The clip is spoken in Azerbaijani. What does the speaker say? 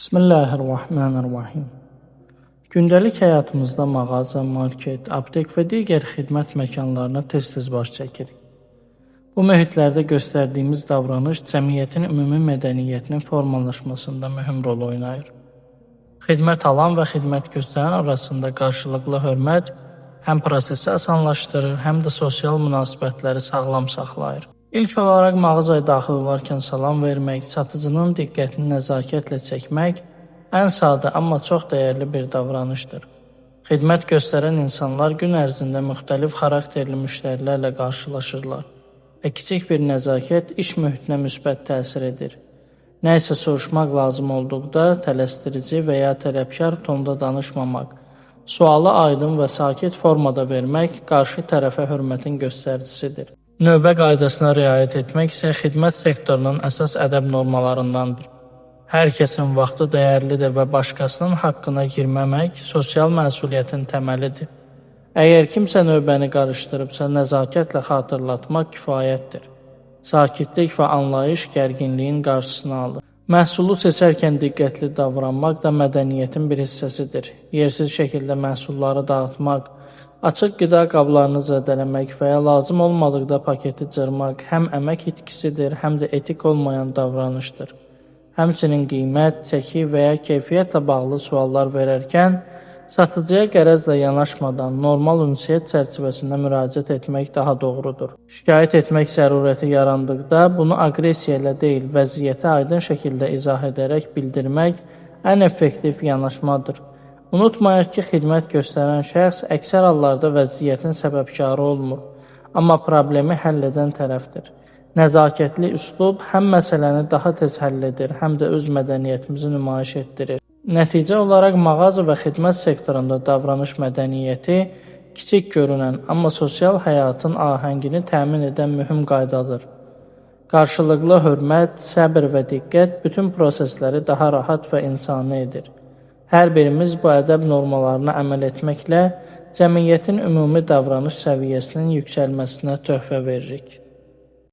Bismillahirrahmanirrahim. Gündəlik həyatımızda mağaza, market, aptek və digər xidmət məkanlarına tez-tez baş çəkirik. Bu mühitlərdə göstərdiyimiz davranış cəmiyyətin ümumi mədəniyyətinin formalaşmasında mühüm rol oynayır. Xidmət alan və xidmət göstərən arasında qarşılıqlı hörmət həm prosesi asanlaşdırır, həm də sosial münasibətləri sağlam saxlayır. İlk olaraq mağazaya daxil olarkən salam vermək, satıcının diqqətini nəzakətlə çəkmək ən sadə, amma çox dəyərli bir davranışdır. Xidmət göstərən insanlar gün ərzində müxtəlif xarakterli müştərilərlə qarşılaşırlar və kiçik bir nəzakət iş mühitinə müsbət təsir edir. Nə isə soruşmaq lazım olduqda tələsdirici və ya tələbkar tonda danışmamaq, sualı aydın və sakit formada vermək qarşı tərəfə hörmətin göstəricisidir. Növbə qaydasına riayət etmək isə xidmət sektorunun əsas ədəb normalarındandır. Hər kəsin vaxtı dəyərlidir və başqasının haqqına girməmək sosial məsuliyyətin təməlidir. Əgər kimsə növbəni qarışdırıbsa, nəzakətlə xatırlatmaq kifayətdir. Sakitlik və anlayış gərginliyin qarşısını alır. Məhsulu seçərkən diqqətli davranmaq da mədəniyyətin bir hissəsidir. Yersiz şəkildə məhsulları dağıtmaq, açıq qida qablarını zədələmək və ya lazım olmadıqda paketi cırmaq həm əmək itkisidir, həm də etik olmayan davranışdır. Həmçinin qiymət, çəki və ya keyfiyyətlə bağlı suallar verərkən satıcıya qərəzlə yanaşmadan normal ünsiyyət çərçivəsində müraciət etmək daha doğrudur. Şikayət etmək zərurəti yarandıqda bunu aqressiya ilə deyil, vəziyyəti aydın şəkildə izah edərək bildirmək ən effektiv yanaşmadır. Unutmayaq ki, xidmət göstərən şəxs əksər hallarda vəziyyətin səbəbkarı olmur, amma problemi həll edən tərəfdir. Nəzakətli üslub həm məsələni daha tez həll edir, həm də öz mədəniyyətimizi nümayiş etdirir. Nəticə olaraq mağaza və xidmət sektorunda davranış mədəniyyəti kiçik görünən, amma sosial həyatın ahəngini təmin edən mühüm qaydadır. Qarşılıqlı hörmət, səbr və diqqət bütün prosesləri daha rahat və insani edir. Hər birimiz bu ədəb normalarına əməl etməklə cəmiyyətin ümumi davranış səviyyəsinin yüksəlməsinə töhfə veririk.